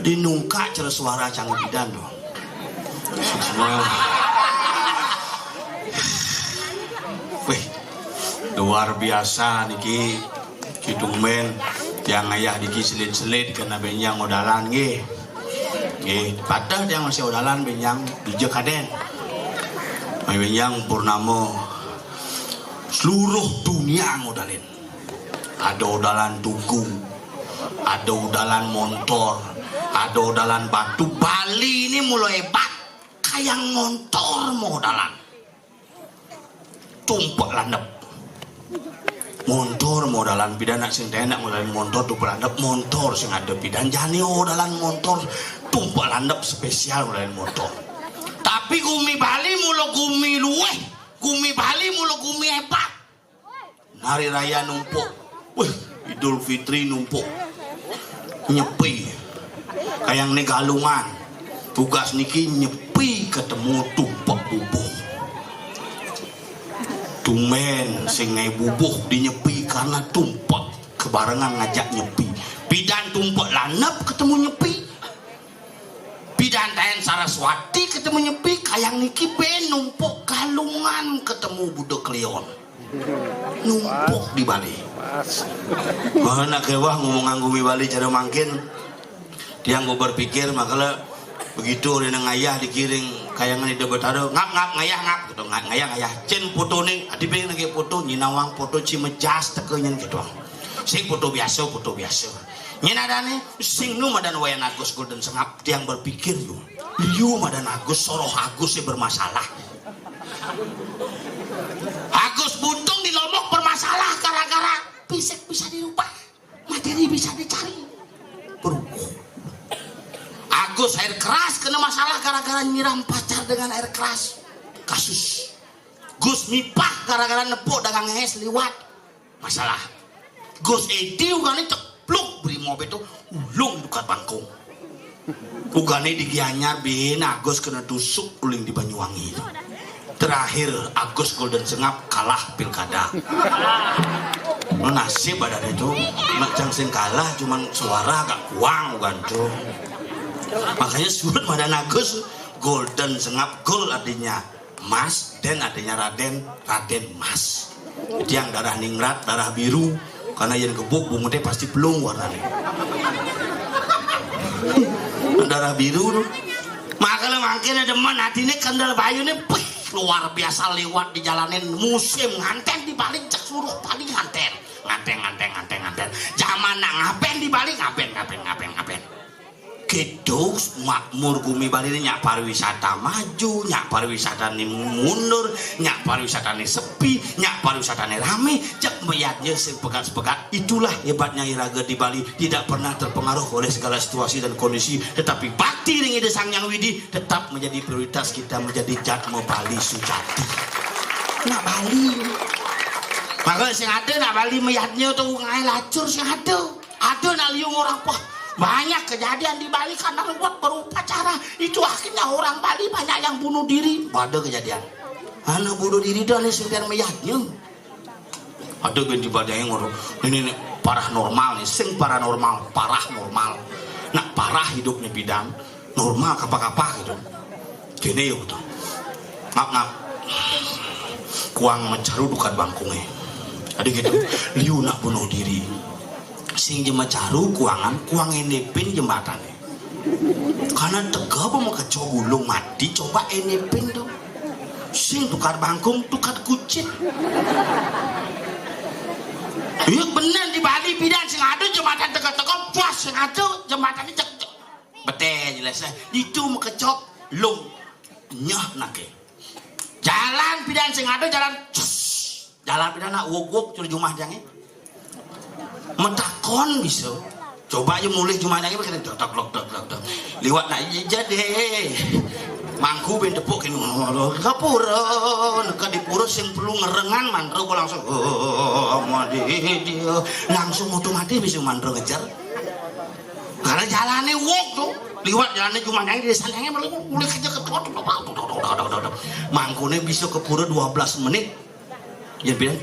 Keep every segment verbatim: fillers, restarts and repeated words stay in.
Dinungkak cara suara cang bidan tu. Weh, luar biasa niki. Kidung men, tiang ayah diki selit-selit kena benjang odalan nggih. Nggih, patah tiang masih odalan benjang dija kaden. Mai benjang purnama seluruh dunia ngodalin. Ada odalan tugu, ada odalan montor, ada odalan batu. Bali ni mula hebat, kayang montor modalan. Tumpek landep. Montor modalan pidan nak sing tenak modalan montor tumpek landep montor sing ada pidan jani odalan montor tumpek landep spesial modalan montor. Tapi gumi Bali mula gumi luweh, gumi Bali mula gumi hebat. Hari raya numpuk. Wih, Idul Fitri numpuk. Nyepi. Kayang ni galungan. Tugas niki nyepi ketemu tumpek bubuh. Tumben sing ngai bubuh dinyepi karena tumpek kebarengan ngajak nyepi. Pidan tumpek lanep ketemu nyepi. Pidan taen Saraswati ketemu nyepi, kayang niki ben numpuk galungan ketemu Buda Kliwon. Numpuk di Bali. Mana kewah ngomong gumi Bali cara mangkin. Tiang ku berpikir makala begitu rina ngayah dikiring kayangan Ida Betara, "Ngap, ngap, ngayah, ngap," gitu. "Ngap, ngayah, ngayah." Cen foto ni, adi beng lagi foto, nyinawang foto cimejas teka nyen gitu. Sing foto biasa, foto biasa. Nyen adane, sing nu madan Wayan Agus Golden Sengap, tiang berpikir yu. Liu madan Agus, soroh Agus sing bermasalah. Agus Buntung di Lombok bermasalah gara-gara fisik bisa dirubah, materi bisa dicari. Berubah. Agus air keras kena masalah gara-gara nyiram pacar dengan air keras. Kasus. Gus Mipah gara-gara nepuk dagang es liwat. Masalah. Gus Edi ugane cepluk brimob itu ulung dukat bangkung. Ugane di Gianyar bin Agus kena tusuk uling di Banyuwangi itu. Terakhir Agus Golden Sengap kalah pilkada. Nah, nasib ada itu. Nak cang sing kalah cuman suara agak kuang ugan tu. Makanya sebut madan Agus Golden Sengap, gol artinya Mas, Den artinya Raden, Raden Mas. Tiang darah ningrat, darah biru, karena yang gebuk bungut teh pasti pelung warnanya. Darah biru tu. Makanya mangkin demen hati ni kendal bayu ni, pih, luar biasa lewat di jalanin musim nganten di Bali cek suruh paling nganten. Nganten, nganten, nganten, nganten. Zaman nak ngapen di Bali, ngapen, ngapen, ngapen, ngapen. Gitu, makmur gumi Bali ni nyak pariwisata maju, nyak pariwisata ni mundur, nyak pariwisata ni sepi, nyak pariwisata ni rame, cek meyatnya sepegat-sepegat. Itulah hebatnya iraga di Bali, tidak pernah terpengaruh oleh segala situasi dan kondisi, tetapi bakti ring Ida Sang Hyang Widi tetap menjadi prioritas kita menjadi jatma Bali sujati. Nak Bali. Maka sing ada nak Bali meyatnya tu ngai lacur sing ada. Ada nak liung orang, wah, banyak kejadian di Bali karena ruwet berupacara. Itu akhirnya orang Bali banyak yang bunuh diri. Ada kejadian. Anak bunuh diri dah ni sing pian meyatnya. Ada bin di Bali yang orang, ini, ini paranormal ni, sing paranormal, parah normal. Nak parah hidupnya bidan, normal kapah-kapah gitu. Kene ya betul. Ngap, ngap. Kuang mencaru dukat bangkungnya. Jadi gitu, liu nak bunuh diri. Sing jema caru kuangan, kuang enepin jembatané. Karena tega apa makecok gulung mati, coba enepin tuh. Sing tukar bangkung, tukar kucit. Iya bener di Bali pidan sing ada jembatan tega-tega, pas sing ada jembatan ini cek, cek. Betul jelas eh. Itu makecok lung nyeh nake. Jalan pidan sing ada jalan. Cus. Jalan pidan nak wok-wok curi jumah jange. Metakon bisa. Coba aja mulih jumah jange kena dok dok dok dok dok. Liwat nak iya jadi. Mangku ben tepuk kene ke pura. Neka di pura sing perlu ngerengan mantra gua langsung oh, mati dia. Langsung otomatis bisa mantra ngejar. Karena jalannya wok tuh. Liwat jalannya jumah jange di sana mulih kerja ke mangkune bisa ke pura dua belas menit. Ya bilang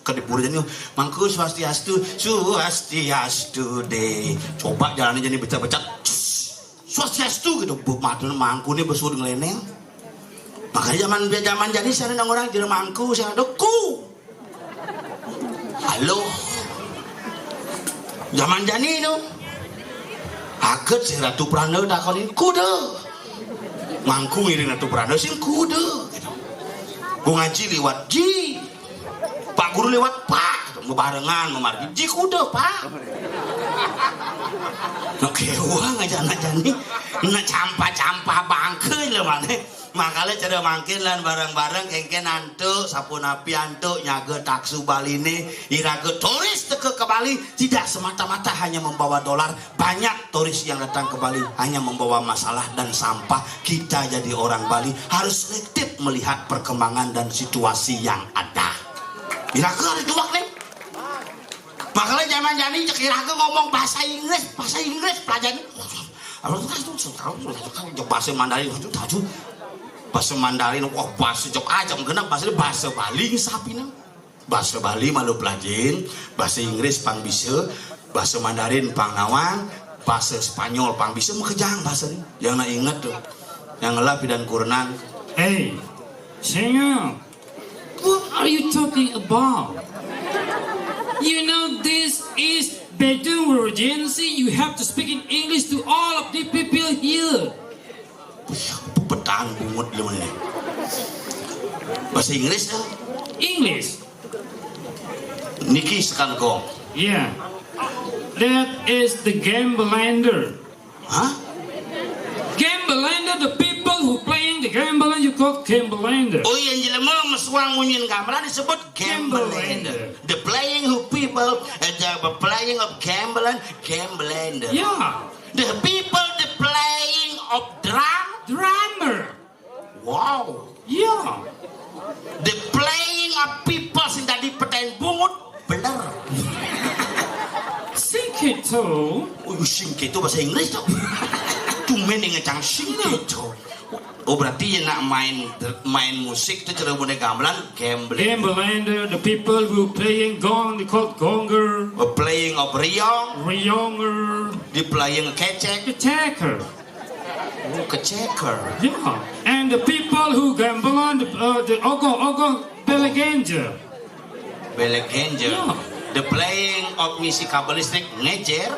ke di pura jadi mangku swastiastu, swastiastu deh. Coba jalannya jadi becak-becak. Swastiastu gitu. Bu mati mangkune besur ngeleneng. Makanya zaman zaman jadi saya nang orang jadi mangku saya ada ku. Halo. Zaman jani itu. Aget si Ratu Pranda takonin kuda. Mangku ngiring Ratu Pranda sing kuda gitu. Gua ngaji liwat ji. Pak guru liwat pak gitu. Bebarengan memargi ji kuda pak. Oke, wah ngajak ngajak nih. Nah campah-campah bangke lho mana. Makanya cara mangkin lan bareng-bareng kengken antuk, sapunapi antuk nyaga taksu Baline, iraga turis teka ke Bali tidak semata-mata hanya membawa dolar, banyak turis yang datang ke Bali hanya membawa masalah dan sampah. Kita jadi orang Bali harus selektif melihat perkembangan dan situasi yang ada. Iraga ada juak nih. Makanya zaman jani cek iraga ngomong bahasa Inggris, bahasa Inggris pelajaran. Bahasa Mandarin itu tahu. Bahasa Mandarin wah bahasa jok aja genap bahasa bahasa Bali sapi nang. Bahasa Bali malu pelajin, bahasa Inggris pang bisa, bahasa Mandarin pang nawang, bahasa Spanyol pang bisa makejang bahasa ini. Yang nak inget tuh. Yang ngelap dan kurenan. Hey, Singap, what are you talking about? You know this is Bedouin Regency. You have to speak in English to all of the people here. Petang bungut lu ini. Bahasa Inggris tuh. English. Niki sekan gong. Yeah. That is the gamblander. Hah? Gamblander, the people who playing the gambling, you call gamblander. Oh iya, jelema mesuang munyin gamelan disebut gamblander. The playing who people, uh, the playing of gambling, gamblander. Yeah. The people, the playing of drum. Drummer. Wow. Yeah. The playing of people sing tadi petahin bungut, bener. Sing gitu. Oh, sing gitu bahasa Inggris tuh. Tumen yang ngecang sing gitu. Oh berarti ya nak main main musik tuh cara bune gamelan gambling. Gambling, the, the people who playing gong, they called gonger. A playing of riong. Rionger. Di playing kecek. Keceker. Oh, keceker. Yeah. And the people who gamble on the, uh, the ogo ogo belegenja. Belegenja. Yeah. The playing of misi kabel listrik ngejer.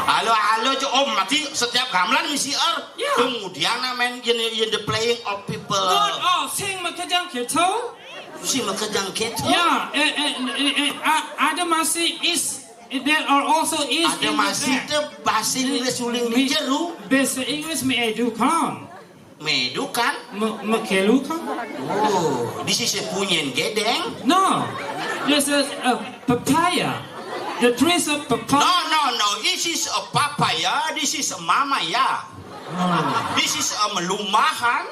Halo halo jo om mati setiap gamelan misi er. Yeah. Kemudian main yen yen the playing of people. Not all sing makajang keto. Si makajang keto. Yeah, eh, eh, eh, eh, a- ada masih is there are also is ada in masih the back. Te bahasa Inggris uling di jeru. Bahasa Inggris me edu kan. Medukan. Mekelu kan. Oh, this is a punyen gedeng. No, this is a papaya. The trees of papaya. No, no, no. This is a papaya. This is a mamaya. Oh. This is a melumahan.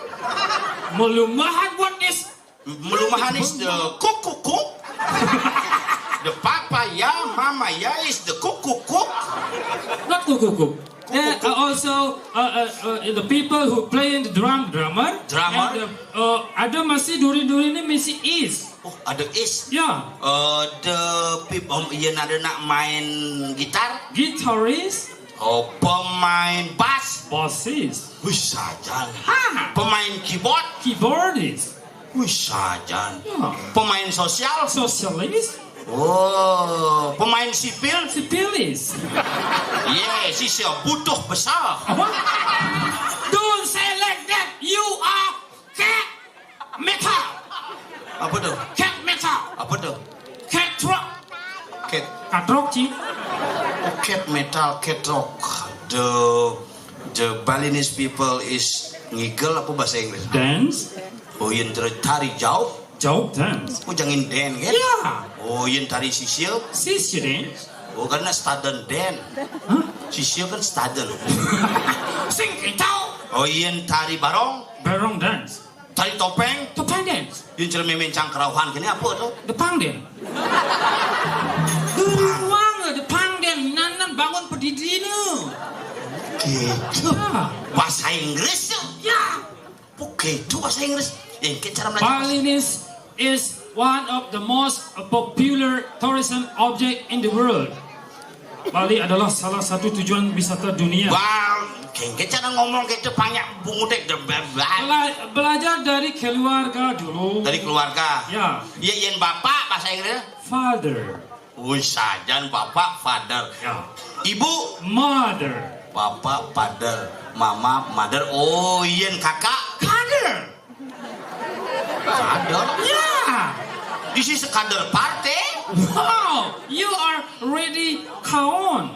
Melumahan, what is melumahan is the kukukuk. The papaya, mamaya is the kukukuk. Not kukukuk. There are also uh, uh, uh, the people who play in the drum, drummer. Drummer. And, uh, uh, ada masih duri-duri ini masih is. Oh, ada is. Yeah. Uh, the people, um, yang ada nak main gitar. Guitarist. Oh, pemain bass. Bassist. Wih, saja. Ha. Pemain keyboard. Keyboardist. Wih, sajan. Ya. Pemain sosial. Sosialis. Oh, pemain sipil. Sipilis. Yes, sisya butuh besar. Apa? Don't say like that. You are cat metal. Apa tuh? Cat metal. Apa tuh? Cat truck. Cat. Cat rock, Ci. Oh, cat metal, cat rock. The the Balinese people is ngigel apa bahasa Inggris? Dance. Oh, yang ter- tari jauh. Jauh dance. Oh, jangan den kan? Ya. Oh, yang tari sisil. Sisil dance. Oh, karena staden den. Hah? Sisil kan staden. Sing kita. Oh, yang tari barong. Barong dance. Tari topeng. Topeng dance. Yang cermin mencang kerauhan gini apa tuh? Depang dance. Beruang depang dance. Nan nan bangun pedidi nu. Gitu. Ya. Bahasa Inggris tuh. Ya. Begitu bahasa Inggris. Ya, ini cara belajar. Balinese is one of the most popular tourism object in the world. Bali adalah salah satu tujuan wisata dunia. Wah, kengke cara ngomong gitu banyak bungutek. Bela- belajar dari keluarga dulu. Dari keluarga. Ya. Ya, yang bapak bahasa Inggris. Father. Wih, sajan bapak father. Ya. Ibu. Mother. Bapak father, mama mother. Oh, yen kakak. Father. Father. Ya. This is a father party. Wow, you are ready kaon.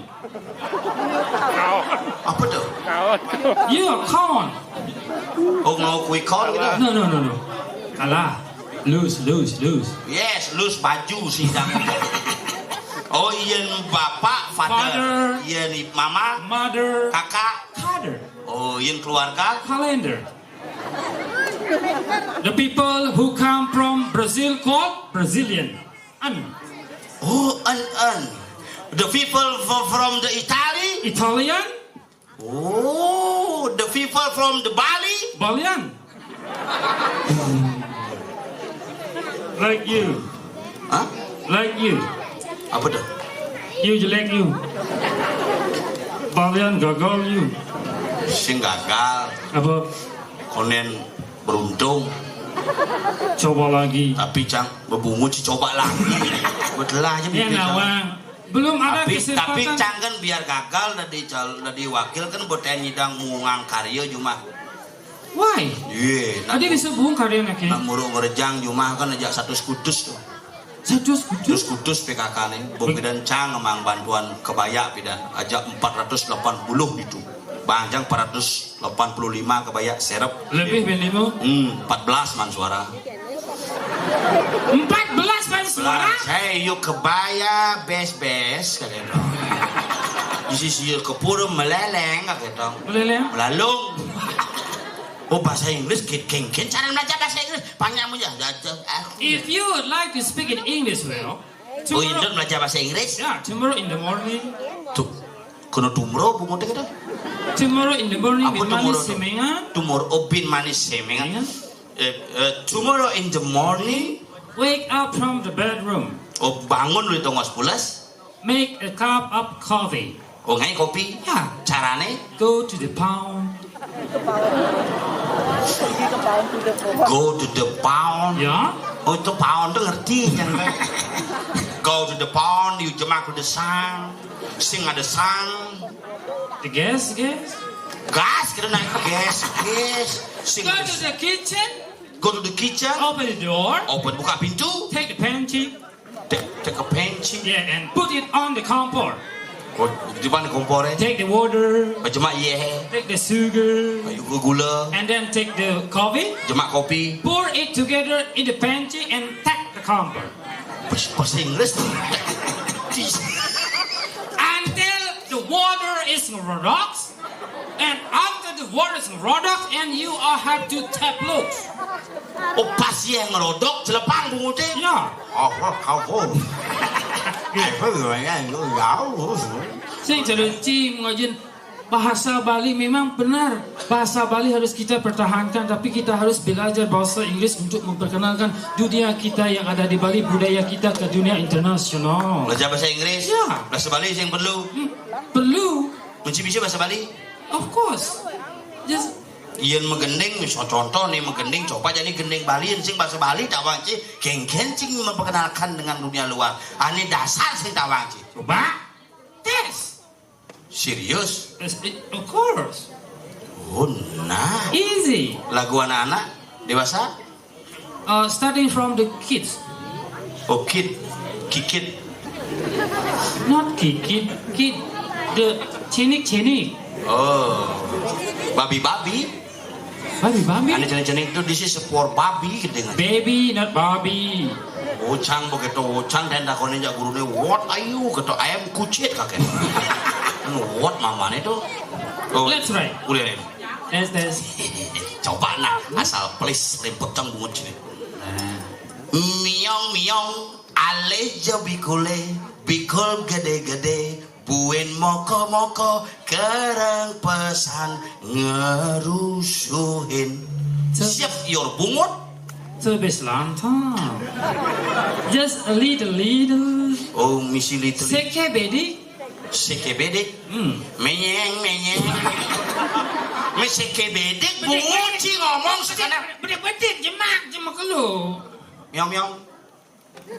Apa tuh? You are kaon. Oh, mau kui kaon gitu? No, no, no, no. Kalah. Lose, lose, lose. Yes, lose baju sih. Oh, yen bapak, father. Father. Yen i- mama, Mother. Kakak. Father. Oh, yen keluarga. Calendar. The people who come from Brazil called Brazilian. An. Oh, an an. The people f- from the Italy. Italian. Oh, the people from the Bali. Balian. Like you. Hah? Like you. Apa tuh? You jelek you. Balian gagal you. Sing gagal. Apa? Konen beruntung. Coba lagi. Tapi cang bebungut si coba lagi. Betul aja. Ya, begitu. Nawang. Belum ada tapi kesempatan. Tapi cang kan biar gagal dari cal- dari wakil kan boten nyidang mungang karya cuma. Why? Iya. Tadi bisa bung karya nak. Nak muruk ngerejang cuma kan aja satu skutus tuh. Satu skutus. Satu skutus P K K nih. Bung pidan cang emang bantuan kebaya pidan aja empat ratus delapan puluh itu. Bang cang empat ratus delapan puluh lima kebaya serep. Lebih bin lima. Hmm, empat belas man suara. Empat belas man suara. Saya yuk kebaya bes-bes kata dong. Di sisi yuk kepura meleleng kata dong. Meleleng. Melalung. Oh, bahasa Inggris kengken cara belajar bahasa Inggris panjang punya. If you would like to speak in English well, oh, tomorrow, Intan belajar bahasa Inggris. Yeah, tomorrow in the morning. Tuh, kena tumro bungut kita. Tomorrow in the morning. Apa bin manis tomorrow tuh? Semengan. Tomorrow, oh, bin manis semengan. Semengan. Eh, eh, tomorrow in the morning. Wake up from the bedroom. Oh, bangun dulu tongos pulas. Make a cup of coffee. Oh, ngai kopi. Ya. Carane? Go to the pound. Go to the pound. Ya. Oh, itu pound tuh ngerti kan? Go to the pound, you jemak to the sun. Sing ada sun. The gas, gas. Gas, kita naik gas, gas. Sing. Go to the kitchen. Go to the kitchen. Open the door. Open, buka pintu. Take the pantry. Take, take a pantry. Yeah, and put it on the kompor. Oh, di mana kompor eh? Take the water. Macam mana ye? Take the sugar. Ayo gula. And then take the coffee. Jemak kopi. Pour it together in the pantry and take the kompor. Pas, pas Inggris. Until the water is rocks. And after the water is rocks, and you all have to tap loose. Oh, pas yang ngerodok, celepang bungutin. Ya. Oh, oh, oh, oh. Sing cerita ngajin bahasa Bali memang benar. Bahasa Bali harus kita pertahankan, tapi kita harus belajar bahasa Inggris untuk memperkenalkan dunia kita yang ada di Bali, budaya kita ke dunia internasional. Belajar bahasa Inggris. Ya. Bahasa Bali yang perlu. Hmm, perlu. Kunci bisa bahasa Bali. Of course. Just Yén magending, misal contoh nih, magending, coba jani gending Bali, sing basa Bali tawang ci, kénkén cing memperkenalkan dengan dunia luar. Ané dasar sing tawang ci. Coba. Tes. Serius? Yes, it- of course. Oh, nah. Easy. Lagu anak-anak, dewasa? Uh, starting from the kids. Oh, kid. Kikit. Not kikit, kid. The cinik-cinik. Oh. Babi-babi. Babi-babi. Ané cenik-cenik itu, this is for babi, gitu kan. Baby, not Barbie. Ucang begitu, ucang dan takonin jak gurunya, "What are you?" Gitu, "I am kucit," kakek. What mamane tuh? Oh, Let's try. Kuliah ini. Tes, tes. Coba nah, asal please, limpet cang bungut sini. Miong, miong, alé ja bikule, bikul gedé-gedé, buin moko-moko, kereng pesan ngerusuhin. Siap your bungut? Tebes lantang. Just a little, little. Oh, misi little. Seke bedik. Seke bedik. Hmm. Menyeng, menyeng. Misi kebedik, bungut ci ngomong sekena. Bedik-bedik, jemak, jemak lu. Miong, miong.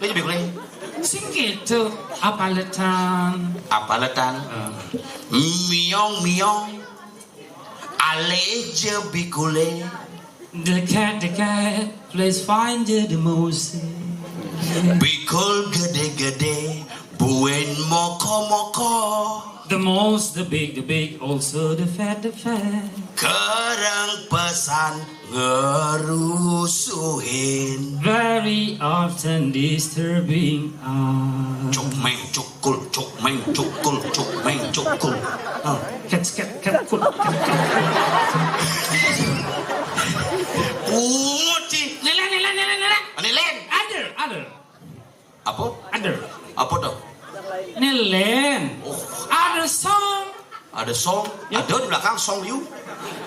Lu lebih kuning. Sing gitu, apa letan? Apa letan? Hmm. Miong, miong. Alé ja bikule. The cat, the cat, please find the most. Bikul gedé-gedé, buin moko-moko. The most, the big, the big, also the fat, the fat. Kereng pesan ngerusuhin. Very often disturbing us. Cuk meng cukul, cuk meng cukul, cuk meng cukul. Ah. Ket, ket, ket, kut. Bungut ci. Lelen, lelen, lelen, lelen. Lelen. Ada, ada. Apa? Ada. Apa tuh? Nelen. Oh. Ada song. Ada song. Ya. Ada di belakang song you.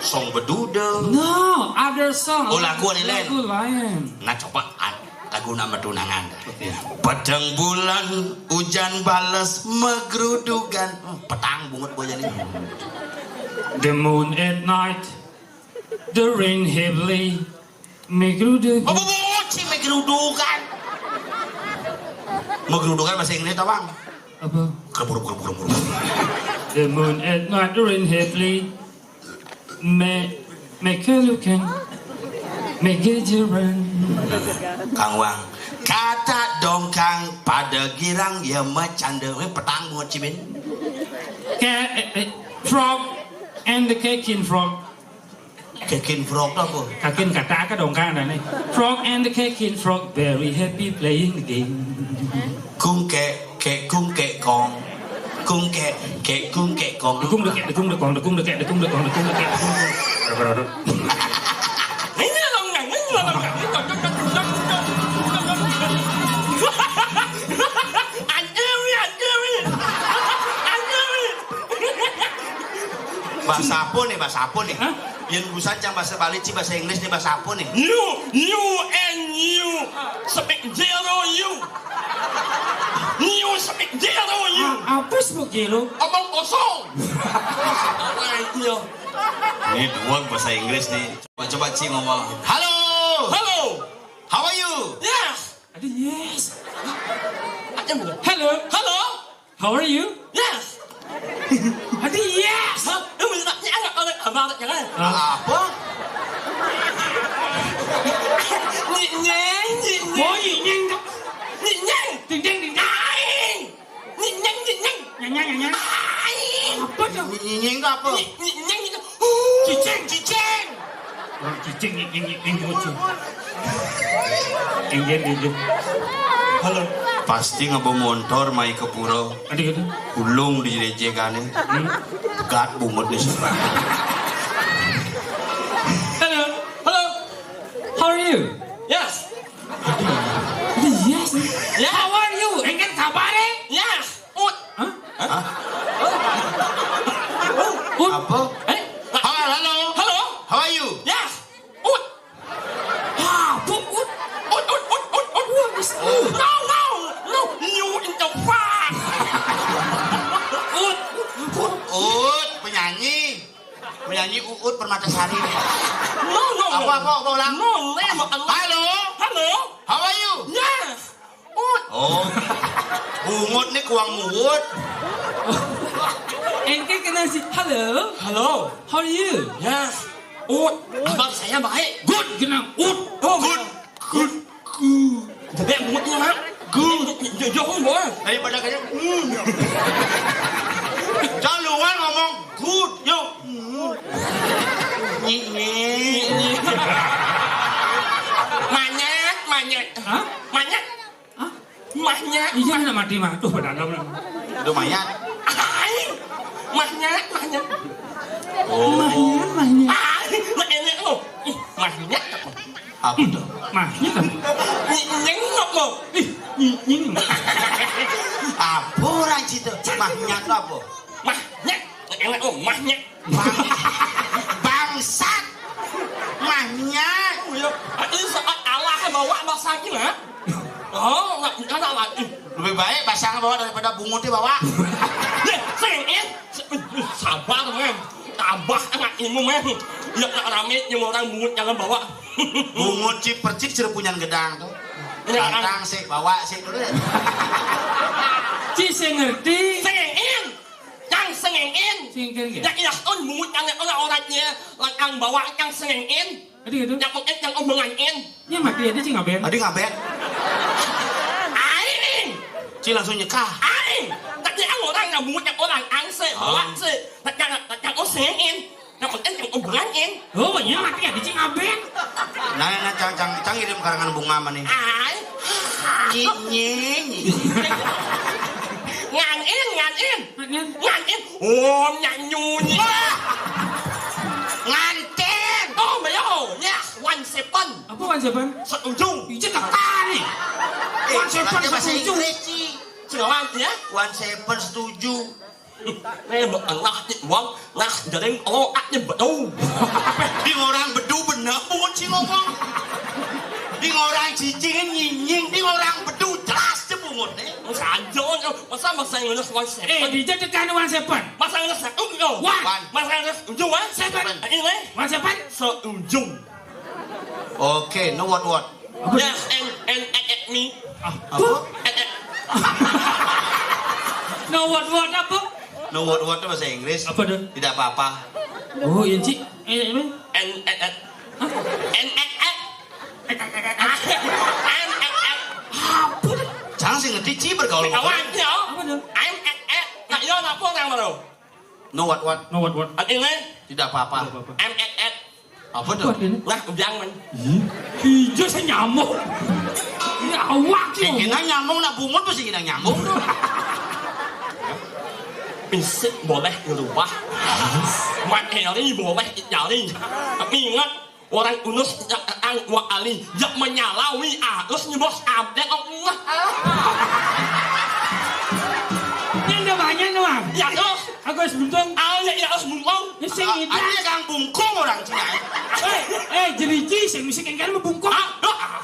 Song beduda. No, ada song. Oh, lagu ada lain. Lagu lain. Nah, coba an- lagu nama tunangan. Oke. Peteng bulan, hujan bales, megrudugan. Hmm, petang bungut boy ini. The moon at night, the rain heavily, Megrudugan. Oh, bu- bu- ci megrudugan. Megrudugan bahasa Inggris apa? Apa? Keburu, keburu, keburu, keburu. The moon at night rain heavily. Me, mekelukan. Megejeran. Kang Wang. Kata dongkang pada girang ya macanda. Wé petang bungut ci bin. Ke, eh, eh, frog and the kicking frog. Kicking frog to apa? Kicking kata aka dongkang nih. Frog and the kicking frog very happy playing the game. Kung kek, kek, kung kek kong. Kung kek, kek, kung kek kong. Dekung dekek, dekung dekong, dekung dekek, dekung dekong, dekung dekek. Ini dong, ini dong. Anjir, anjir. Anjir. Bahasa apa nih, bahasa apa nih? Hah? Yang busan yang bahasa Bali, ci bahasa Inggris nih, bahasa apa nih? You, you and you. Speak zero you. You speak zero you. A-, apa speak zero? Omong kosong. Apa itu ya? Ini dua bahasa Inggris nih. Coba, coba ci ngomong. Halo. Halo. How are you? Yes. Ada yes. Ada bukan? Halo. Halo. How are you? Yes. Ada yes. Hah? Lu menurutnya anak orang abang kan? Apa? Nyik nyeng, nyik nyeng. Oh, nyik nyeng. Nyik nyeng. Ding ding ding ding. Nyik nyeng, nyik nyeng. Nyang nyang nyang nyang. Apa tuh? Nyik nyeng itu apa? Nyik nyeng itu. Cicing, cicing. Orang cicing nyik nyeng nyik nyeng lucu. Inggih, inggih. Halo. Pasti ngaba montor mai ka pura. Ada gitu. Ulung di jejegane. Hmm. Pegat bungut nih. Halo. Halo. How are you? Yes. Yes. Yes. How are you? Engken kabare? Yes. Ut. Hah? Hah? Ut. Apa? Eh? Halo, halo. Halo. How are you? Yes. Ut. Ah, bu, ut. Ut, ut, ut, ut, ut. Wah, mis-, ut. No, no. No, you in the front. Ut, ut, ut. Ut, penyanyi. Penyanyi Uut Permata Sari. No, no, no. Apa, apa, apa, ulang? No, name, Allah. Halo. Halo. How are you? Yes. Ut. Oh. Bungut nih kuang muut. Engke kena si, "Halo. Halo. How are you?" Yes. Ut. Kabar saya baik. Good, genang. Ut. Oh, good. Good. Good. Jadi bungut nih, Mak. Good. Jauh, jauh, boy. Daripada kayak, hmm. Jangan lupa ngomong good, yuk. Nyik, nyik. Manyet, manyet. Hah? Manyet. Hah? Manyet. Iya, nak mati, mah. Tuh, pada dalam. Itu mayat. Ai. Manyet, manyet. Oh. Manyet, manyet. Ai, mak enek lo. Ih, manyet. Apa tuh? Manyet. Nyik, nyik, apa? Ih, nyik, nyik. Apa orang situ? Manyet apa? Manyet. Mak enek lo, manyet. Bang-, bangsat. Mahnya. Oh, iya. Ini saat Allah bawa bahasa gila. Oh, nggak, nggak, nggak, nggak. Lebih baik basang bawa daripada bungutnya bawa. Nih, sengit. Sabar, men. Tabah anak ilmu, men. Ya, nak rame, yang orang bungut jangan bawa. Bungut cip percik cerepunyan gedang tuh. Ini orang tantang sih, bawa sih dulu ya. Ci sing ngerti. Sengit. Yang sengengin. Sengengin, ya? Ya, iya, on bungut yang orang orangnya, yang bawa yang sengengin. Tadi gitu. Yang mungkin yang omonganin. Ya, mati aja, Cing, ngaben. Tadi ngaben. Aing. Ci langsung nyekah. Aing. Tadi yang orang yang bungut yang orang angse, bawa se. Tadi yang, tadi yang, oh, sengengin. Yang penting yang omonganin. Oh, iya, mati aja, Cing, ngaben. Nah, nah, cang, cang, cang ngirim karangan bunga mah nih. Ai. Nyi-, nyi-, nyi. Nganin, nganin. Nganin. Nganin. Om nyanyi. Wah. Nganten. Oh, beliau. Ya, one seven. Apa one seven? Setuju. Ije tekan nih. Eh, one seven bahasa setuju. Inggris, Ci. Setuju, ya? One seven setuju. Nih, bukan lah, Ci, Bang. Nah, jadi, oh, ah, Ci, betul. Di orang bedu bener, bungut Ci ngomong. Di orang cicing nyinying, di orang bedu jelas Ci bungut nih. Saja, masa bahasa Inggris one seven? Eh, di jatuh kan one seven. Bahasa Inggris satu, yo. One. One. Bahasa Inggris tujuh, one. Seven. Ini, one seven. Setuju. Oke, no what what. Yes, and, and, and, and me. Ah, apa? And, and. No what what apa? No what what itu bahasa Inggris. Apa tuh? Tidak apa-apa. Oh, iya, Ci. Eh, ini. And, and, and. Hah? And, and, and. And, and, and. Apa tuh? Jangan sih ngerti, Ci, bergaul sama orang. Kawan, ya. Apa tuh? And, and, and. Nah, yo, apa orang baru? No what what. No what what. And ini. Tidak apa-apa. Tidak apa-apa. And, and, and. Apa tuh? Apa ini? Lah, kebiangan. Ih, hijau saya nyamuk. Ini awak, yo. Kena nyamuk, nak bungut pasti kena nyamuk tuh. Pinsik boleh ngerubah. Materi boleh dicari. Tapi ingat, orang unus yang ang wa ali, yang menyalawi arus nyebos abdek Allah. Ini ada banyak, Nuang. Ya, terus. Agus Buntung. Ah, ya, ya, harus bungkong. Ya, sing ngidang. Ada yang bungkung orang Cina. Eh, eh, jeriji, sing mesti kengkar mau bungkung. Ah, ah.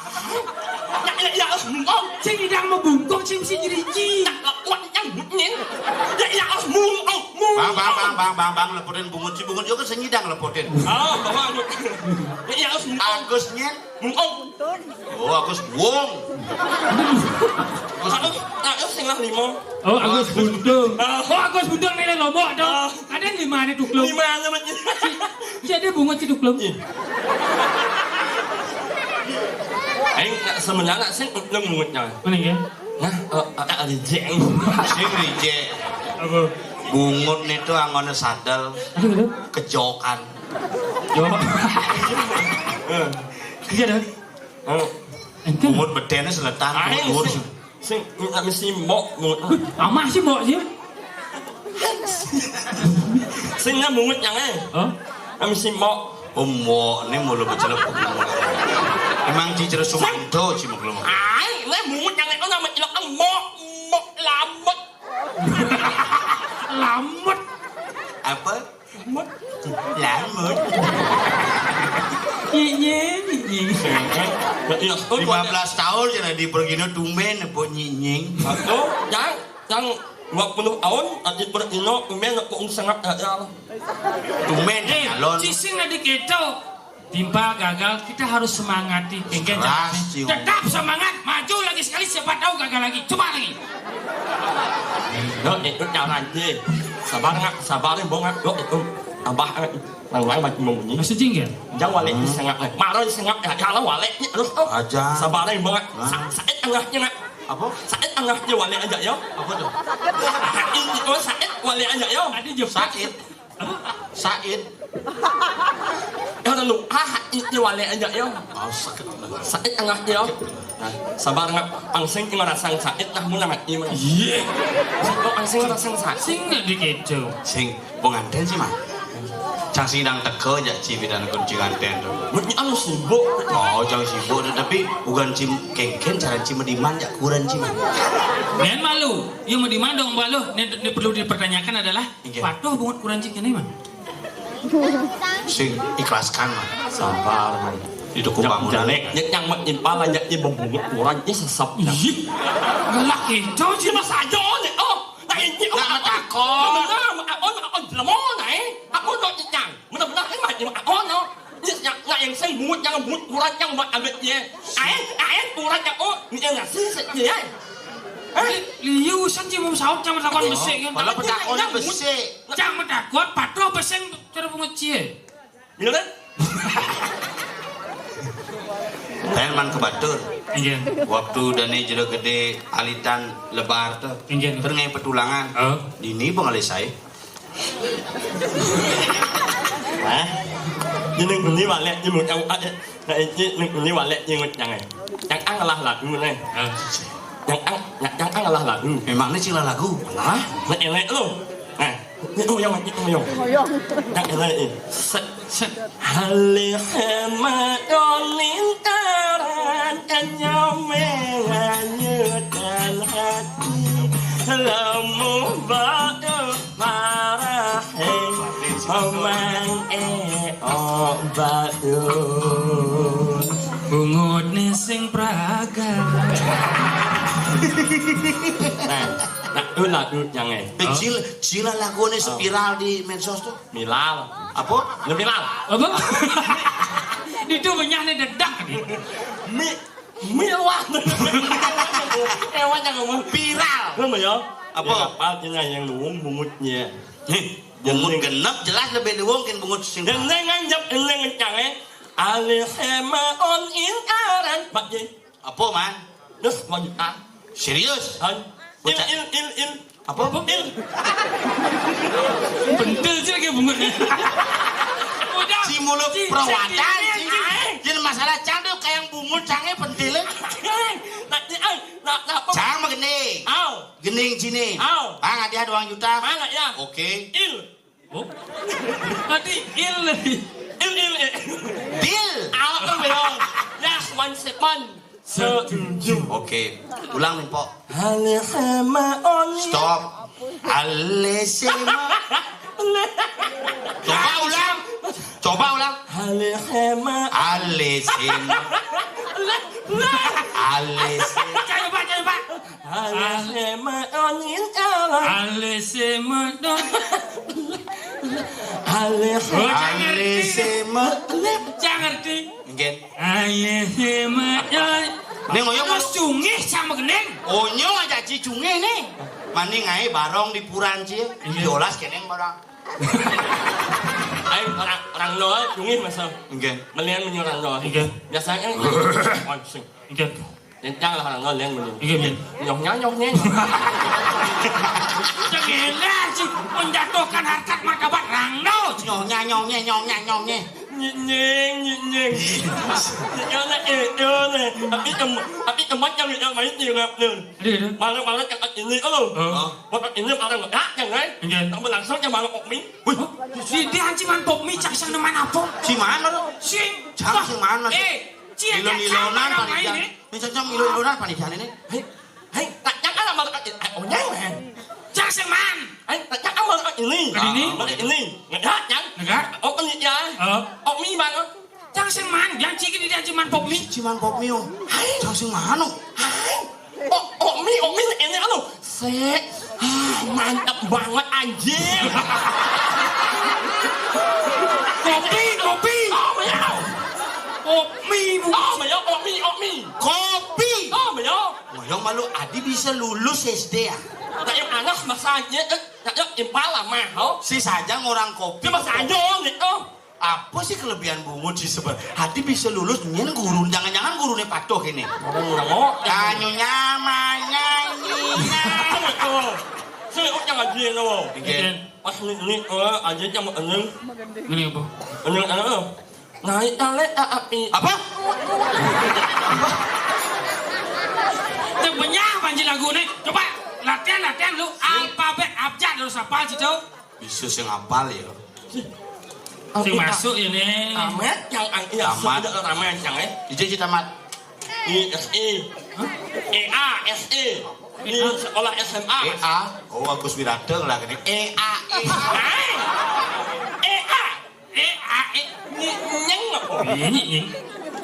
Ya, ya, ya, harus bungkung. Sing ngidang mau bungkung, sing mesti jeriji. Ya, lah, kuat yang bunyin. Ya, ya, harus bungkung. Bang, bang, bang, bang, bang, bang, lepotin bungut, si bungut juga sing ngidang lepotin. Ah, bawa. Ya, ya, harus bungkung. Agusnya. Bungkung. Oh, Agus Wong. Agus, Agus sing lah lima. Oh, Agus Buntung. Ah. Oh, Agus Buntung milih Lombok dong. Ah. Ada lima nih tuklum. Lima aja, Mas. Jadi bungut si tuklum. Iya. Aing nak sebenarnya sing tuklum bungutnya. Mana ya? Nah, eh, eh, eh, reject. Sing reject. Apa? Bungut nih tuh anggone sadel. Aduh, aduh. Kejokan. Yo. Eh. Iya dah. Oh. Ente. Bungut bedene seletan, ayo, bungut sing, sing, minta mesti mbok, bungut. Wih, amah sih mbok sih. Sing nggak bungut yang eh. Hah? Kami si mbok. Oh, mbok, ini mulu becelep. Emang Ci Jero Sumanto, Ci, mbok, mbok. Ai, ini bungut yang itu nama cilok mbok, mbok lamut. Lamut. Apa? Lamut. Lamut. Iya, iya, iya. Berarti ya, oh, lima belas tahun jadi di pergino tumben apa nyinying. Oh, yang, yang Dua puluh tahun, ati pertino, tumben aku sengak gagal. Tumben, eh, calon. Cicing na di keto. Timpal gagal, kita harus semangati. Kengken keras, jangan. Tetap semangat, maju lagi sekali, siapa tahu gagal lagi. Coba lagi. Yo, itu caranya. Sabar ngak, sabar, bongak. Yo, itu. Abah, eh, nang lain baju mau bunyi. Masih jinggir. Jangan wale, hmm, sengak, eh. Marah sengak, ya, kalau wale, terus, oh. Aja. Sabar, bongak. Nah. Sa-, saat tengahnya, nak. Apa? Saat tengahnya wale aja, yo. Apa tuh? Ini, oh, saat wale aja, yo. Tadi jepit. Saat. Said. Yo, lalu, ah, ini wale aja, yo. Oh, sakit. Said tengah, yo. Nah, sabar ngak, pangsing tinggal rasang Said, nah, mula mati, mula. Iya. Kok pangsing rasang Said? Sing nggak dikecil. Sing, pengantin sih, mah. Cang sidang teko aja, ci bidan kun ci nganten tuh. Mesti anu sibuk. Oh, cang sibuk, tapi bukan ci kengken, cara ci mediman, ya kurang ci, mah. Ngen malu, ya mediman dong, malu. Ini, ini perlu dipertanyakan adalah, Inggih. Patuh bungut kuranci kéné, Mang. Sing ikhlaskan, Mang. Sabar, Mang. Itu ku bangunan. Jelek, nyek nyang mat impal, nyek nyek bebungut kuranci sesep. Ih, galak itu sih. Mas aja, nih. Oh, nah, ini, oh, nak matakon. Nah, oh, oh, jelema, nah, eh. Aku nak nyek nyang. Bener-bener, eh, mah, oh, no. Nyek nyang, nah, yang sing bungut, nyang bungut kuranci, nyang mat ambek dia. Ain, ain, kuranci, oh, ini yang ngasih, sih, dia. Hah? Li-, liu san ci mau saut, cang matakon besik, kan? Malah petakon besik. Cang matakon, patuh besik cara pengeci, eh. Iya, kan? Pen man ke batur. Iya. Waktu dani jero gede alitan lebar tuh. Iya. Terus ngai petulangan. Oh. Dini pengalih saya. Hah? Ini beli balik, ini mau tahu aja. Nah, ini, ini, ini walek nyengut nyangai. Yang ang lah lagu, nih. Ah. Yang ang, yang, yang ang lah lagu. Memang ini sila lagu. Nah, nah, elek lu. Nah, ini uyang, ini uyang. Yang elek ini. Se-, se-, halih madonin karan kanyameng anyutan hati. Lamu badu Marah, eh, omang, eh, oh, badut. Bungut nih sing praga. Nah, nah, lu lagu yang, eh. Eh, Cil, Cila lagu nih viral di medsos tuh. Milal. Apa? Lu milal. Apa? Itu benyah nih dedak nih. Mi-, Miluan. Ewan yang ngomong. Viral. Ngomong ya. Apa? Ya, apa artinya yang nuwung bungutnya? Nih, bungut genep jelas lebih nuwung kan bungut sing. Yang neng nganjak, yang neng ngencang, eh. Alih hema on in aran. Pak Ji. Apa, Man? Terus, lanjut, ah. Serius? Han. Il, Bocah. Il, il, il. Apa? Apa? Il. Bentil sih lagi bungut. Udah. Si mulut ci, perawatan, ci, ci, ci. Jadi masalah cang tuh kayak bungut cangnya bentil. Nah, ci, ah, nah, nah, apa? Cang mah gending. Au. Gending sini. Au. Bang, hadiah dua juta. Mana ya? Oke. Il. Oh. Tadi il. Il, il, il. Deal. Au, au, belum. Ya, one second. Setuju. Oke. Ulang nih, Pok. Hale sama on. Stop. Ale sema. Coba ulang. Coba ulang. Hale sama. Ale sema. Ale sema. Coba, coba. Hale sema on in ala. Ale sema don. Hale. Oh, jangan Ale ngerti. Sema. Jangan ngerti. Nggih. Aye, hemat, oi. Ning, oyong terus cungih sama gending. Onyong aja ci cungih nih. Mending ae barong di puran ci. Iya. Jolas keneng barang. Ayo, orang, orang doa cungih masa. Nggih. Melian menyerang doa. Nggih. Biasanya kan, oh, sing. Nggih. Kencang lah orang doa, lian mending. Nggih, nggih. Nyohnya, nyohnya. Segila sih, menjatuhkan harkat martabat orang doa. Nyohnya, nyohnya, nyohnya, nyohnya. Nying, nying, nying. Nying, nying, nying. Tapi tem-, tapi tempat yang tidak main di rap nun. Aduh, aduh. Malam-malam cakap ini, oh. Heeh. Buat ini malam, ah, jangan. Iya. Tak berlangsung, jangan malam pop mie. Wih. Di, di anci man pop mie, cak sang neman apa? Si mana tu? Si. Cak si mana tu? Eh, cia, cia, ilon-ilonan cia, paling cia. Ini. Ini cak sang ilon-ilonan paling cia ini. Hei. Hei, tak nyangka lah malam ini. Eh, oh, nyang, man. Cang sing man. Hei, tak nyangka malam ini. Ini? Malam ini. Nggak, nyang. Nggak. Oh, ini ya. Oh. Oh, mi, bang. Cang sing man. Yang ciki di dia cuman pop mi. Cuman pop mi, oh. Hai. Cang sing man, oh. Hai. Oh, oh, mi, oh, mi, ini, anu. Se-, ah. Mantep banget, anjir. Kopi, kopi. Oh, mèo. Kopi, Bu. Oh, mèo, kopi, kopi. Kopi. Oh, mèo. Ngoyong malu, adi bisa lulus S D ya? Nah, yang anak masanya, eh, nah, yang impal lah, mah, oh. Si saja ngorang kopi. Cuma saja, gitu. Apa sih kelebihan bungut sih sebenarnya? Hati bisa lulus, nyen guru, jangan-jangan gurunya patuh ini. Orang-orang, oh, yang Kanyu nyaman, nyanyi, nyaman. Tuh, saya kok yang ngaji, lo. Bikin. Pas ini, ini, eh, aja yang mau enyeng. Ini apa? Enyeng, enyeng, eh. Naik tali, eh, api. Apa? Teu benyah panji lagu nih. Coba latihan, latihan lu. Alfabet abjad harus hafal situ. Bisa sing apal ya. Sing masuk ini. Tamat yang ang iya Tamat. Sudah tamat yang eh. Ije ije tamat. I S I. Hah? E A S I. Di sekolah S M A. E A. Oh, Agus Wirata lah gini. E A E. Hai. E A. E A E. Ni nyeng apa? Ini nyeng.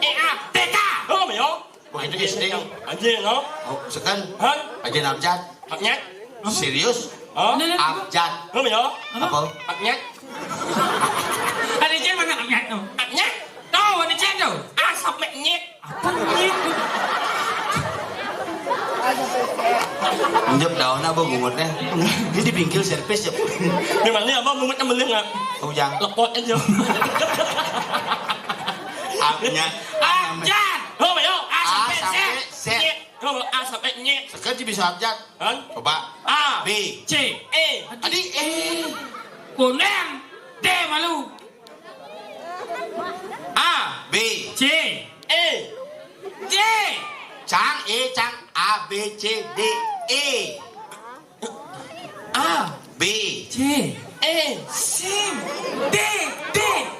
E A T K. Oh, yo. Begitu S D. Anjing, no? Oh, sekan. Han? Aja abjad. Haknya? Serius? Oh? Nah, nah, nah. Abjad. Lu, yo? Apa? Haknya? Ada cek mana haknya tuh? Haknya? Tuh, ada cek tuh. Asap meknya. Apa nyet? Injek daun apa bungutnya? Dia di pinggir servis ya. Memangnya apa bungutnya beli nggak? Ujang. Lepot aja. Haknya. Abjad. Oh, yo. A sampai Z. Nyet. Kalau A sampai nyet. Sekarang bisa abjad. Hah? Coba. A. B. C. E. Tadi E. Kuning. D malu. A. B. C. E. D. Cang, E, cang. A, B, C, D, E. A. B. C. E. C. D. D.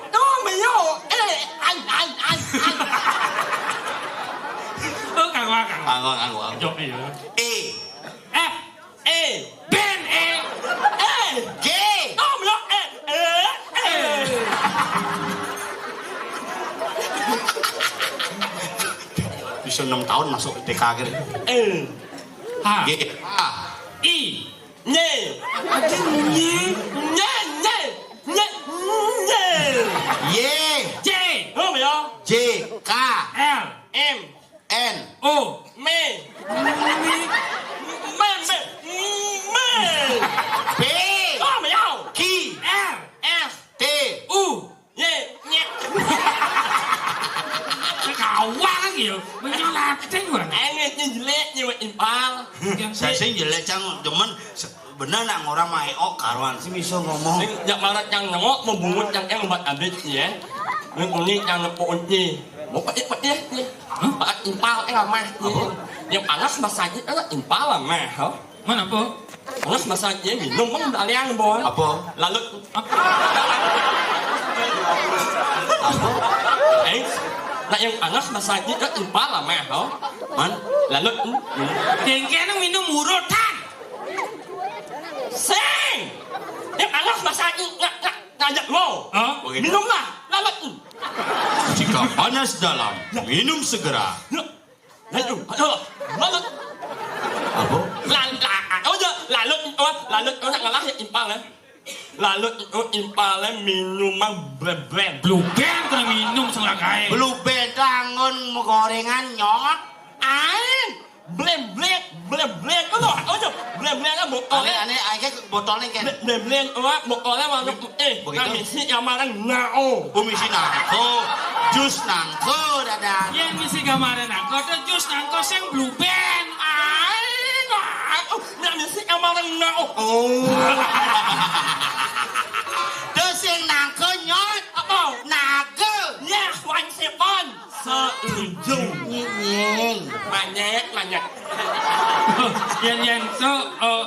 Tuh, mayo. E. An, an, an, an. Oh, kagak, kagak. Kagak, kagak. Jok, iya. E. F. E. Ben, E. E. G. Tuh, mayo. E. E. E. Bisa enam tahun masuk T K gitu. E. H. G. H. I. Nye. Anjing, nye. Nye, nye. Nye, nye. Y. J. Hum, ya. J. K. L. M. N. O. Me. Me. Me, me. Me. P. Hum, ya. Q. R. S. T. U. Ye, nyet. Kawan gitu. Menyelatih gua. Engetnya jelek, nyewa impal. Saya sih jelek, cang, cuman se-, bener nak ngorang main, oh, karuan sih bisa ngomong. Sing, jak marat yang nengok, mau bungut yang eng buat abis, ya. Ini kuning yang nepuk kunci. Mau pakai, pakai, ya. Hah? Pakai impal, eh, lamah, ya. Apa? Yang panas masaknya, eh, impal lamah, oh. Mana, Po? Panas masaknya, minum, bang, baliang, Bon. Apa? Lalut. Apa? Apa? Eh, nak yang panas masaknya, eh, impal lamah, oh. Man? Lalut, hmm. Kengkeng minum urutan. Sing! Yang panas masaknya, nak, nak, ngajak lo. Hah? Begitu. Minumlah, lalut, hmm. Jika panas dalam, minum segera. Lalut, aduh, lalut. Apa? Lan-, la-, oh, ya, lalut, oh, lalut, oh, nak ngalah ya, impal, ya. Lalut, oh, impal, ya, minuman Blue Band. Blue Band kena minum, salah kae. Blue Band, anggon gorengan, nyot. Aing, Blend, Blend, Blend, Blend, oh, oh, ya, Blend, Blend, ya, botolnya. Aneh, aneh, aing kayak botolnya, kan? Blend, Blend, Blend, oh, botolnya warna putih. Begitu? Nah, misi yang mana? Nao. Oh, misi nangko. Jus nangko, dadah. Yang misi gambaran nangko, tuh jus nangko sing Blue Band. Aing, ah, oh, nah, misi yang mana? Nao. Oh. Tuh sing nangko, nyot. Apa? Naga. Ya, wan sepon. Setuju. Nying, nying. Manyek, manyek. Yang, yang tuh, eh,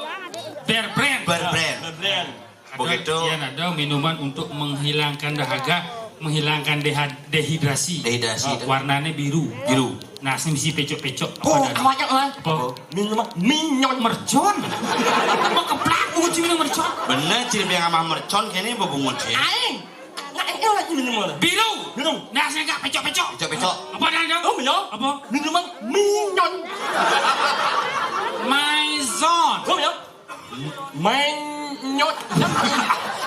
Bear Brand. Bear Brand. Bear Brand. Ada, begitu. Iya, ada minuman untuk menghilangkan dahaga, menghilangkan deha-, dehidrasi. Dehidrasi, eh, itu. Warnanya biru. Biru. Nah, sing bisi pecok-pecok. Oh, apa tadi? Awalnya, Mas. Apa? Minuman minyon. Mercon. Mau keplak, bungut sih minum mercon. Bener, ciri yang sama mercon, kayaknya bebungut sih. Aing. Nah, ini lagi minuman. Biru. Biru. Nah, saya nggak pecok-pecok. Pecok-pecok. Apa dah, dong? Oh, minyon. Apa? Minuman minyon. Maison. Oh, minyon. Menyot.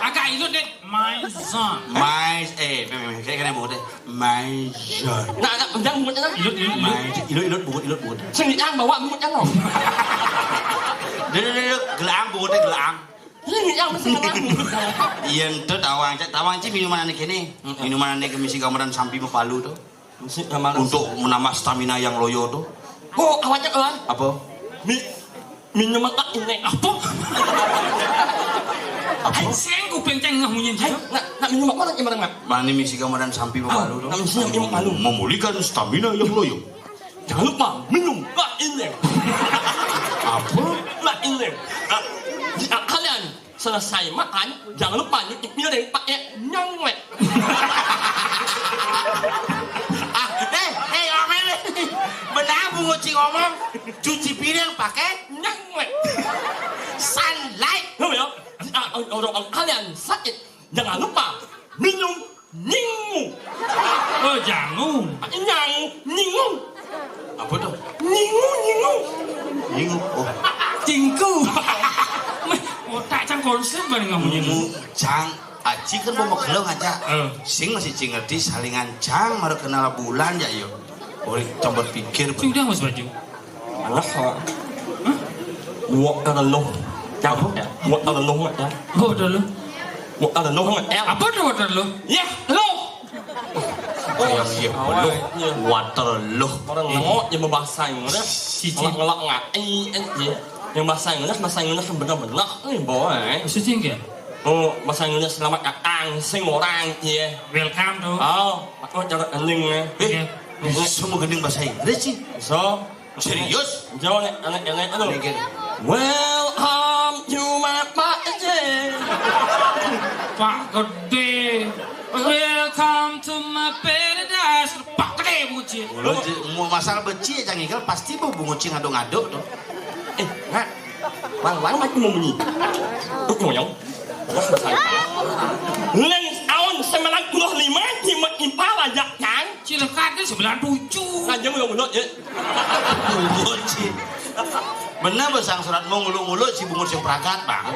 Agak ilut, Dit. My son. My, eh, meh, meh, meh, kene, kene, bungut, eh. My son. Nak, nak, ndang bungut, nak. Ilut, ilut, ilut. My, ilut, ilut, bungut, ilut, bungut. Sing yang bawa bungut, kan, no? Dulu, dulu, dulu. Gelaang, bungut, eh, gelaang. Ini yang mesti menang bungut. Iya, ento tawang, cak tawang, ci minuman aneh kene. Mm-mm. Minuman aneh ke misi gambaran sampi mapalu tuh. Untuk menambah stamina yang loyo tuh. Oh, awak cak, Bang. Apa? Mi-, minum tak ini. Apa? Apa? Hai, sing kuping cengeng munyi. Hai, nak, nak minum apa lagi, Bang? Mana misi gambaran sampi mapalu tuh? Nak misi minum mapalu. Memulihkan stamina yang loyo. Jangan lupa minum tak ini. Apa? Tak ini. Nah, jika kalian selesai makan, jangan lupa nyuci piring pakai nyangwet. Ah, eh, eh, Omel. Benar, bungut, ci ngomong, cuci piring pakai nyangwet. Sunlight. Tahu ya? Ah, orang, orang kalian sakit, jangan lupa minum nyingu. Oh, jangu. Nyang, nyingu. Apa tuh? Nyingu, nyingu. Nyingu. Oh. Cingku. Meh, otak cang konslet bareng kamu ini. Nyingu, cang. Aci kan mau magelung aja. Eh. Sing masih cing ngerti salingan cang, baru kenal bulan ya, yo. Boleh coba pikir. Sudah, Mas Baju. Alah, Pak. Hah? Waterloo. Apa? Waterloo, ya. Waterloo. Waterloo, ya. Apa tuh Waterloo? Ya, lo. Oh, yang iya, Waterloo. Iya. Waterloo. Orang ngok yang bahasa Inggris. Cici. Ngelak-ngelak ngai, eh, iya. Yang bahasa Inggris, bahasa Inggris bener-bener. Eh, boy. Maksudnya enggak? Oh, bahasa Inggris selamat datang, sing orang, iya. Welcome tuh. Oh, aku cara ending ya. Eh, iya. Bisa mau gending bahasa Inggris sih? So, serius? Jauh nih, anak-anak tuh. Mikir. Welcome to my Pak Gede. Pak Gede. Welcome to my paradise. Pak Gede, bucin. Lo, mau masalah benci aja ngigel, pasti bu bungut cing ngaduk-ngaduk tuh. Eh, nggak. Wang, wang, mati mau bunyi. Tuh, ngoyong. Leng aun sembilan puluh lima, jimat impal aja, kan? Cilaka dia sembilan tujuh. Kanjeng udah mulut, ya. Bungut, Ci. Bener, besang surat mau ngulu-ngulu, si bungut yang pragat, Bang.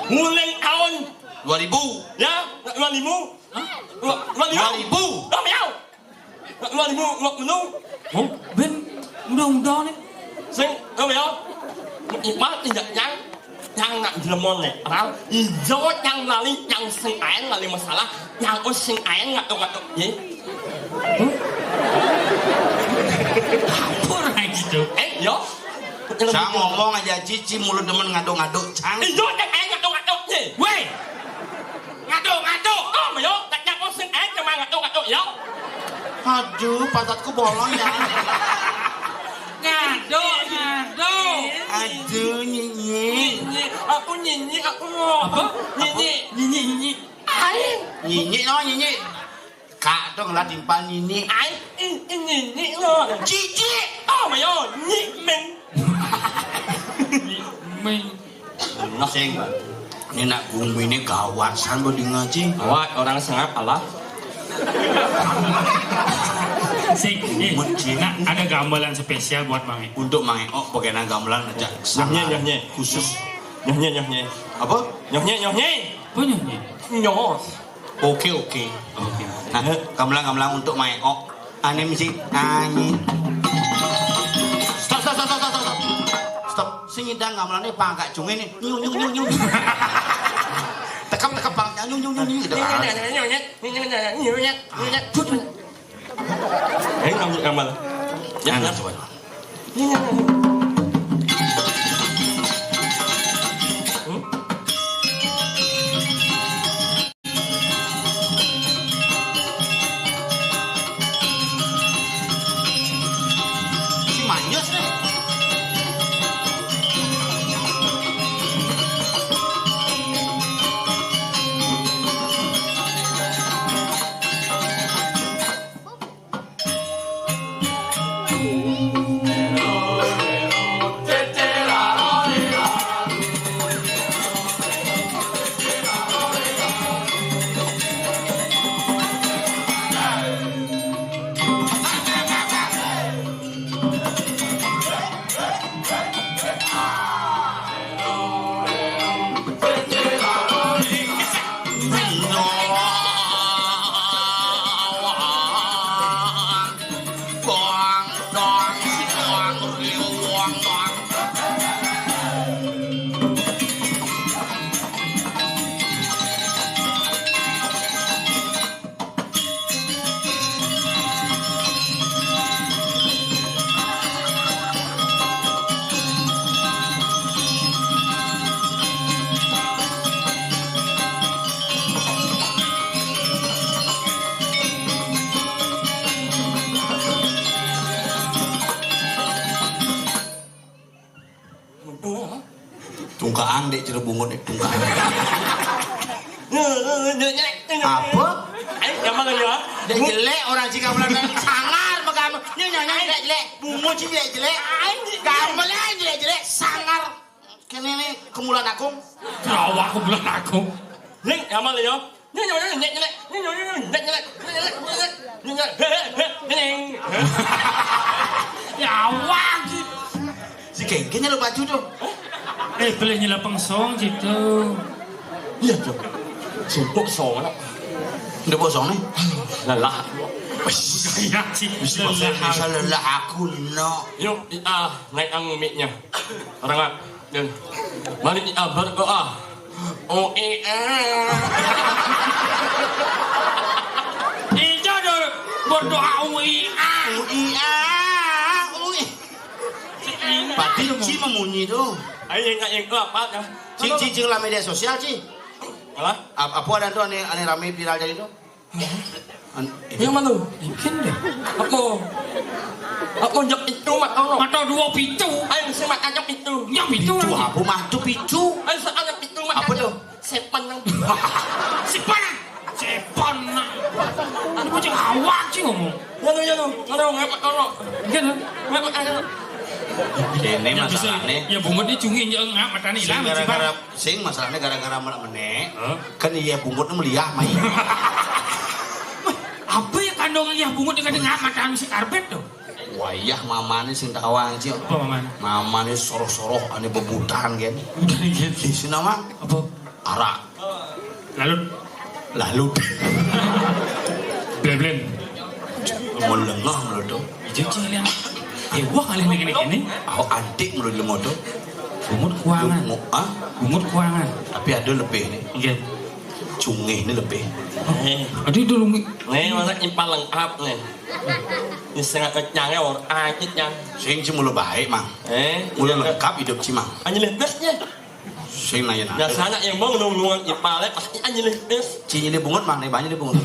Muleng aun. Dua ribu. Ya, dua ribu. Hah? Dua, dua ribu. Dua ribu. Dua ribu dua puluh. Oh, ben, udah-udah nih. Sing, kau ya. Iqbal tidak yang, yang nak jelemon nih. Ral, ijo yang lali, yang sing aen lali masalah, yang us sing aen ngaduk-ngaduk. Ye. Apa orang gitu? Eh, yo. Saya ngomong aja, Cici mulut demen ngaduk-ngaduk, cang. Ijo yang aen ngaduk-ngaduk, ye. Weh. Ngaduk-ngaduk. Oh, yo, tak nyapa sing ae cuma ngaduk-ngaduk, yo. Aduh, pantatku bolong ya. Ngaduk, ngaduk. Aduh, Nyinyik. Nyinyik. Aku Nyinyik, aku mau. Apa? Nyinyik. Nyinyik, Nyinyik. Aing. Nyinyik, no, Nyinyik. Kak dong lah timpal Nyinyik. Aing, in, in, Nyinyik, no. Cici. Oh, yo, Nyik Meng. Nyik Meng. Sing. Ini nak bumi ini gawat san bodi ngaji. Gawat, orang sengap Allah. Sing, eh, Muncul. Nak, ada gamelan spesial buat Mang Eko. Untuk Mang Eko, bagaimana gamelan aja? Nyohnya, nyohnya. Khusus. Nyohnya, nyohnya. Apa? Nyohnya, nyohnya. Apa nyohnya? Nyoh. Oke, oke. Oke. Nah, gamelan-gamelan untuk Mang Eko. Ane mesti nyanyi. Stop, stop, stop, stop, stop, stop. Stop. Sing nyidang gamelane pangkak jungene. Nyu, nyu, nyu, nyu. Tekep, tekep pangkak nyu, nyu, nyu, nyu gitu. Nyu, nyu, kan. Nyu, nyu, nyu, nyu, nyu, nyu, nyu, nyu. Aduh. Eh, kamu gamelan. Ya, nah, ya. Coba. Si Manyus nih. Tungkakan, Dik, jero bungut, Dik, tungkakan. Apa? Ayo, gampang aja. Dik jelek orang jika bulan sangar, pegang. Ini nyanyi jelek jelek. Bungut sih jelek jelek. Gamelan jelek jelek, sangar. Kene ini kemulan aku. Rawa kemulan aku. Ning, gampang aja. Ini nyanyi jelek jelek. Ini nyanyi jelek jelek. Ini nyanyi jelek jelek. Ini nyanyi jelek jelek. Ini nyanyi jelek jelek. Ya, wah, gitu. Si Kengkeng lo baju tuh. Eh, boleh nyelapang song gitu. Iya, tuh. Sumpuk song, nak. Ndak bosong nih. Lelah. Iya, sih. Bisa bahasa Indonesia, lelah aku, no. Yuk, ah, naik ang mic-nya. Orang, ah, dan mari kita berdoa. Oh, eh, ah. Ijo do berdoa, oh, eh, ah. Oh, eh, ah. Oh, eh. Pati ci memunyi tuh. Ayo, yang, yang apa, ya? Ci, ci, ci lah media sosial, ci. Malah? Ap-, apa ada tuh ane, ane rame viral jadi tuh? An-, Yang mana? Mungkin deh. Apa? Apa, jok itu, mak, tolong. Mata dua pitu. Ayo, si mak, jok itu. Jok itu. Itu apa, mah tuh pitu? Ayo, si anak itu, mak, Apa tuh? Sepan nang. Sepan. Sepan nang. Ini bocah awak sih ngomong. Ngono, ngono, ngono, ngapa, ngono? Enggak, no. Ngapa, ngono? Ini masalahnya. Ya, bungut ini cungin, ya, ngap, matanya sing hilang, gara-gara, coba. Sing masalahnya gara-gara melak menek. Hah? Kan iya bungut ini meliah, mai. Apa ya kandungan iya bungut dengan ngap, matanya si karbet tuh? Wayah mamane sing tawang, Cil. Apa mamane? Mamane soroh-soroh ane bebutan, kan. Bukan, kan. Di sini, Mang. Apa? Arak. Lalu? Lalu. Blem-blem. Melengah, melodo. Ijo, Cil, yang. Eh, wah, kali ini, ini, ini. Aku antik, melodo, modo. Bungut kuangan. Bungut, ah? Bungut kuangan. Tapi ada lebih, nih. Iya. Cungih ini lebih. Eh. Aduh, itu lumi. Nih, mana impal lengkap, nih. Ini setengah kenyangnya, orang aja, yang. Sing ci mula baik, Mang. Eh, mula iya, lengkap hidup ci, Mang. Hanya lepasnya. Sing nanya nanya. Biasanya yang mau nulungan ipale pasti hanya lepas. Ci nyilih bungut, Mang, nih, banyak di bungut.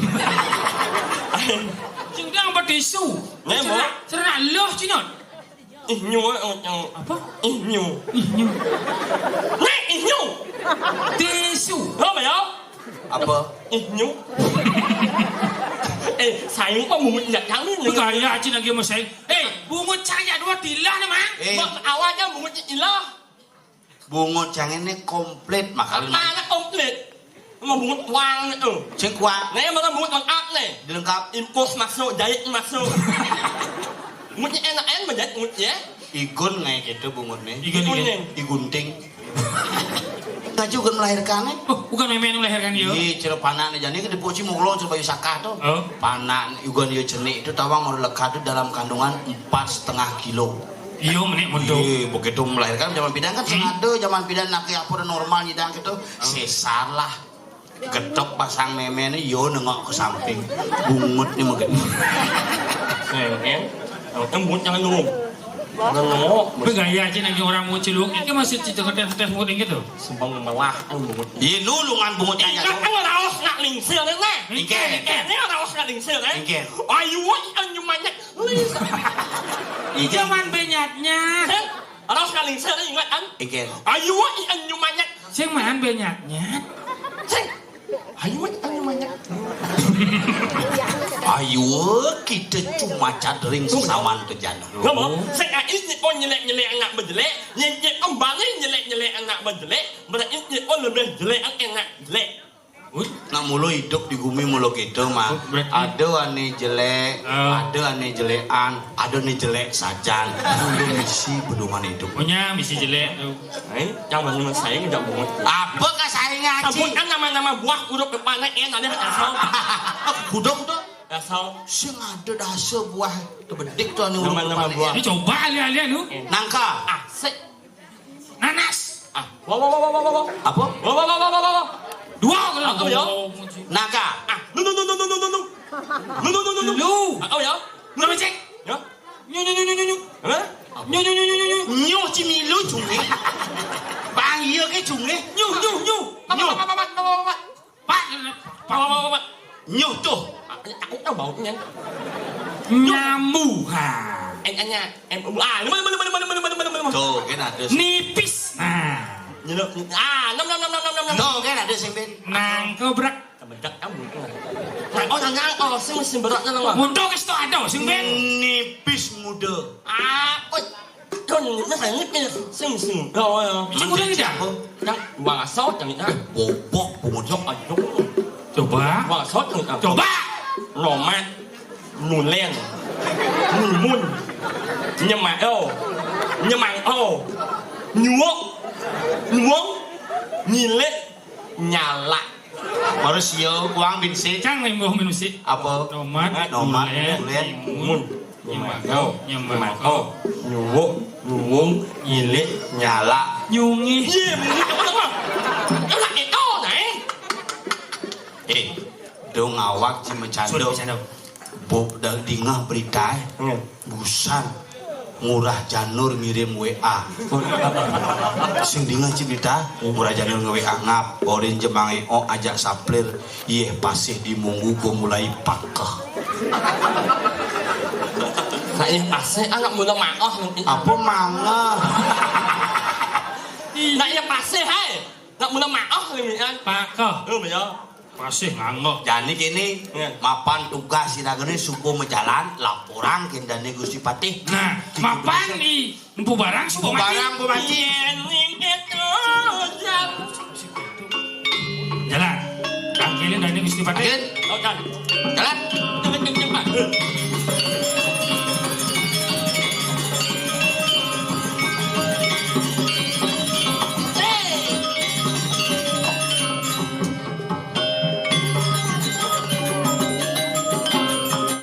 Sing dia apa tisu? Nih, mau. Cerah, cerah loh, Cinon. Ih, nyu, eh, oh, oh. Apa? Ih, nyu. Ih, nyu. Nih, ih, nyu. Tisu. Lo apa ya? Apa? Ih, nyu. Eh, saya kok mau nggak tahu nih. Gaya aja lagi sama saya. Eh, bungut saya dua tilah nih, Mang. Eh. Bang, awalnya bungut ilah. Bungut yang ini komplit, makanya. Mana komplit? Mau bungut wang itu. Sing kuat. Nih, mana bungut lengkap nih. Dilengkap. Impus masuk, jahit masuk. Bungut enak, enak menjahit bungut ya. Igun kayak gitu bungut nih. Igun, igun. Igun. Igunting. Tadi juga melahirkan nih. Oh, bukan memang melahirkan, yo. Iya, cara panak nih, jadi kita bocil mau ngelong, coba yusakah tuh. Oh. Panak, igun, yo, cenik itu tawang mau lekat tuh dalam kandungan empat setengah kilo. Iya, menik, betul. Iya, begitu melahirkan zaman bidan kan, hmm, sing ada zaman bidan nak apa normal nyidang gitu, sesar lah. Getok pasang memene, yo nengok ke samping. Bungut nih mungkin. Sengken. Yang bungut jangan dulu. Jangan nengok. Tapi gaya aja nanti orang mau celuk. Ini masih cerita tes-tes bungut gitu. Sembang melah, eh, bungut. Iya, nulungan bungut aja. Ini kan raos nak lingsir, nih. Oke, oke. Ini raos nak lingsir, eh. Oke. Ayo, anyu manyet. Ijo man benyatnya. Eh, orang sekali saya ingat kan? Oke. Ayo, i anyu manyet. Sing man benyatnya. Sing. Ayo, i anyu manyet. Ayo, kita cuma cadering sesaman ke jana. Ngomong, sing ai nyeko nyelek-nyelek anak bejelek, nyeko kembali nyelek-nyelek anak bejelek, berarti nyeko lebih jelek anak jelek. Wih. Nak mula hidup di bumi mula gitu, Mang. Oh, berarti ada ane jelek, ah, ada ane jelekan, ada ane jelek sajan. Mula misi pedoman hidup. Punya misi jelek tuh. Eh, yang mana saya tidak mau. Apa kah saya ngaji? Sebutkan nama-nama buah huruf depannya N ada asal. Kuda, kuda. Asal. Sing ada dasa buah kebedik tuh ane huruf depannya N. Nama-nama buah. Ini coba alih-alih lu. Nangka. Ah, se- Nanas. Ah, wah, wah, wah. Apa? Wah, wah, wah, wah, wah, wah. Dua kalau apa ya? Naga. Ah, lu, lu, lu. Lu, lu, lu, lu, lu. Lu. Ah, apa ya? Lu, lu, cek. Ya? Nyu, nyu, nyu, nyu, nyu, nyu. Hah? Nyu, nyu, nyu, nyu, nyu, nyu. Nyu, cimilu, cunge. Bang, iya ke cunge. Nyu, nyu, nyu. Apa, apa, apa, apa, apa, apa? Pak, Pak, Pak, Pak, Pak. Nyuh tuh. Aku kan baunya. Nyambu, ha. N-nya M U A. Lima, lima, lima, lima, lima, lima, lima, lima. Tuh, kan ada sing. Nipis. Nah. Nyeluk. Ah, nom, nom, nom, nom, nom, nom, nom. Tuh, kan ada sing, Bin. Nangkebrak. Kebedak kamu. Nah, oh, nanya, oh, sing, sing beratnya, Bang. Untung itu ada, sing, Bin. Nipis muda. Ah, oh. Don, itu saya nipis. Sing, sing. Oh, ya. Sing muda tidak? Yang dua sot, yang itu. Bobok, bobok, aduh. Coba. Dua sot, yang itu. Coba. Nomat. Nulen. Numun. Nyemao. Nyemao. Nyuwuk. Nyuwung. Nyilik. Nyala. Baru sio kuang bin sik. Cang nembung bin sik. Apa? Nomat. Nomat. Nulen. Nulen. Mun. Nyemao. Nyemao. Nyuwuk. Nyuwung. Nyilik. Nyala. Nyungi. Iya, bener. Enak itu, nah, eh. Eh, dong awak si macando. Sudah macando. Bok, da dingeh berita, eh. Hmm. Busan. Ngurah Janur ngirim W A. Sing dingeh ci berita, Ngurah Janur nge-W A ngap, orin jemangeo ajak saplir, yeh pasih di munggu gua mulai pakeh. Nah, yeh pasih, ah, nak mula maoh. Apa mangeh? Nak yeh pasih, hai. Nak mula maoh, limian. Pakeh. Oh, ya. Masih nganggo. Jani kini, iya, mapan tugas sira kene suku majalan, laporan kendane Gusti Patih. Nah, mapan i empu barang suku mati. Empu barang, empu mati. Yen wing itu jam. Jalan. Tangkilin dane Gusti Patih. Oke. Jalan.